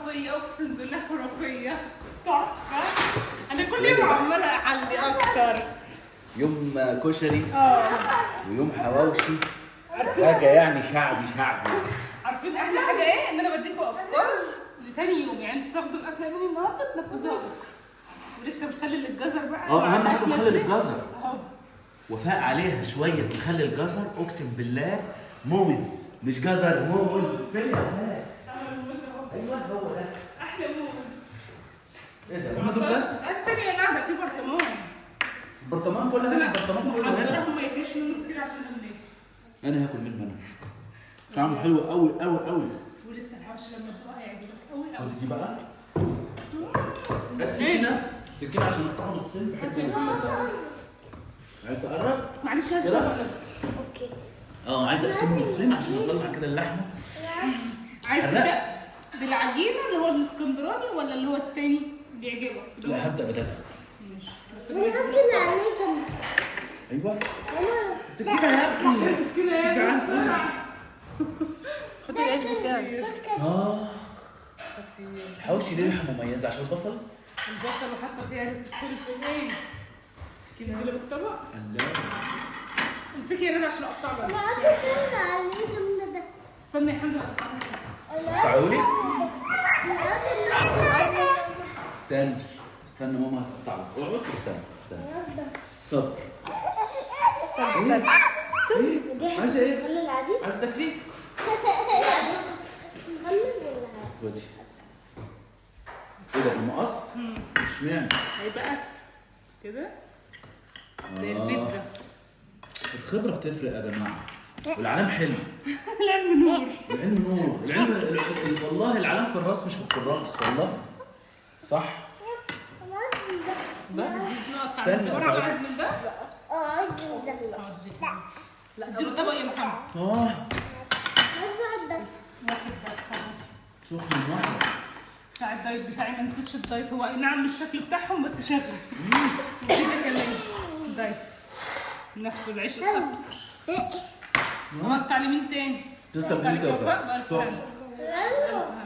خرافية، اقسم بالله خرافية، تحفة. انا كل يوم عماله اعلي اكتر. يوم كشري ويوم حواوشي، حاجة يعني شعبي شعبي. عارفين احلى حاجة ايه؟ ان انا بديكوا افكار لتاني يوم، يعني انتوا تاخدوا الاكلة مني النهارده تنفذوها بكره. ولسه مخلل الجزر بقى. اهم حاجة مخلل الجزر. اهو. وفاء عليها شوية مخلل جزر، اقسم بالله موز مش جزر، موز. فين يا وفاء؟ انا الموز اهو. ايوه هو ده. احلى موز. ايه ده؟ هم دول بس؟ استني يا نعمه، في برطمان. برطمان كله هنا، برطمان كله هنا. حذرهم ما ياكلوش منه كتير عشان الليل. انا هاكل منه انا. طعمه حلو قوي قوي قوي. ولسه الحوش لما تدوقها هيعجبك قوي قوي. خد دي بقى. هات سكينة، سكينة عشان نقطعه نصين. عايز تقرب؟ معلش هات كده؟ بقى. okay. عايز اقسمه نصين عشان اطلع كده اللحمة. عايز حرق. تبدا بالعجينه اللي هو الاسكندراني ولا اللي هو التاني اللي يعجبك؟ لا هبدا بده. ماشي. بس انا هاكل عليه جنب. ايوه ماما. سكينة يا ابني. كده يا ابني بسرعة. خدي العيش بتاعك. الحواوشي ليه ريحه مميزة عشان البصل. البصل وحاطه فيها لسه فلفل. ايه سكينة اللي بالطبق. الله. امسكي يا ندى عشان اقطع بقى. انا عايزه اكل عليه جنب ده. استني يا حمد اقطع. انا تعالي. عايزه. استني استنى ماما هتقطع لك. اقعد استنى استنى. صبر. ايه؟ عايزه ايه؟ مخلل العادي؟ عايزه تاكلي؟ مخلل ولا خدي. ايه ده بالمقص؟ اشمعنى؟ هيبقى اسهل كده زي البيتزا. الخبرة بتفرق يا جماعة. والعلام حلو. العلم نور. العلم نور. العلم والله العلام في الراس مش في الكراس والله. صح؟ نقطع. استنى. ورا عايز من ده؟ عايزه ده. لا اديله طبق يا محمد. عايزه واحد بس. واحد بس اهو. سخن واحدة. بتاع الدايت بتاعي ما نسيتش الدايت، هو اي نعم مش الشكل بتاعهم بس شغل. كده كمان دايت نفسه العيش الاسمر. نقطع لمين تاني؟ تسلم ايدك يا وفاء. وفاء. بألف هنا.